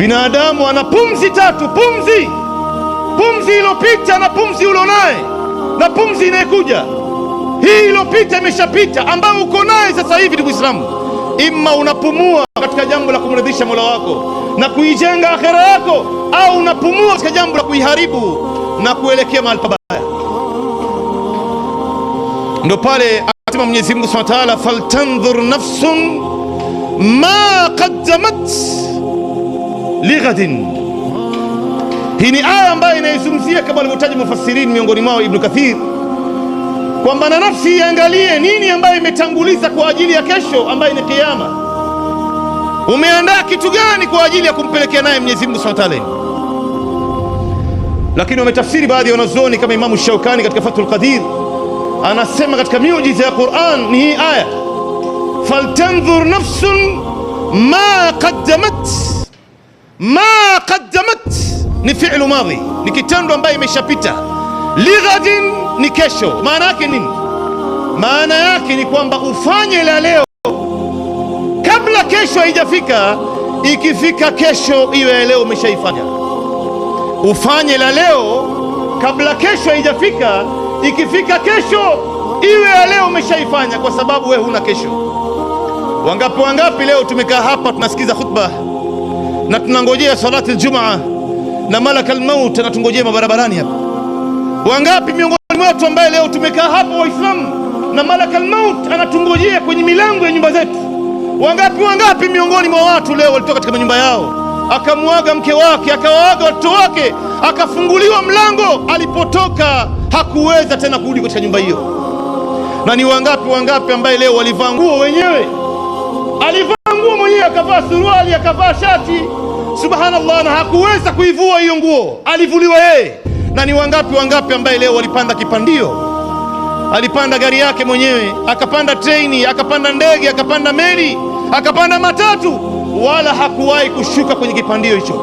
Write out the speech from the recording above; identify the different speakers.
Speaker 1: Binadamu ana pumzi tatu, pumzi pumzi iliyopita na pumzi ulionaye na pumzi inayekuja. Hii iliyopita imeshapita, ambayo uko naye sasa hivi, ndugu Islamu, imma unapumua katika jambo la kumridhisha Mola wako na kuijenga akhera yako, au unapumua katika jambo la kuiharibu na kuelekea mahali pabaya. Ndo pale akasema Mwenyezi Mungu Subhanahu wa Ta'ala, faltandhur nafsun ma qaddamat lighadin. Hii ni aya ambayo inaizungumzia kama walivyotaja mufassirin, miongoni mwao Ibn Kathir, kwamba na nafsi iangalie nini ambayo imetanguliza kwa ajili ya kesho ambayo ni Kiyama. Umeandaa kitu gani kwa ajili ya kumpelekea naye Mwenyezi Mungu Subhanahu wa Ta'ala? Lakini wametafsiri baadhi ya wanazuoni kama Imamu Shaukani katika Fathul Qadir anasema katika miujiza ya Qur'an ni hii aya, faltandhur nafsun ma qaddamat. Ma qaddamat ni fi'lu madhi, ni kitendo ambaye imeshapita. Lighadin ni kesho. Maana yake nini? Maana yake ni kwamba ufanye la leo kabla kesho haijafika. Ikifika kesho, iwe ya leo umeshaifanya. Ufanye la leo kabla kesho haijafika. Ikifika kesho, iwe ya leo umeshaifanya, kwa sababu wewe huna kesho. Wangapi wangapi leo tumekaa hapa tunasikiza khutba na tunangojea salati aljumaa na malaka almaut anatungojea mabarabarani hapa. Wangapi miongoni mwetu ambaye leo tumekaa hapa Waislamu na malaka almaut anatungojea kwenye milango ya nyumba zetu? Wangapi wangapi miongoni mwa watu leo walitoka katika manyumba yao, akamwaga mke wake, akawaaga watoto wake, akafunguliwa mlango, alipotoka hakuweza tena kurudi katika nyumba hiyo. Na ni wangapi wangapi ambaye leo walivaa nguo wenyewe, alivaa nguo mwenyewe, akavaa suruali, akavaa shati, subhanallah, na hakuweza kuivua hiyo nguo, alivuliwa yeye. Na ni wangapi wangapi ambaye leo walipanda kipandio, alipanda gari yake mwenyewe, akapanda treni, akapanda ndege, akapanda meli, akapanda matatu, wala hakuwahi kushuka kwenye kipandio hicho.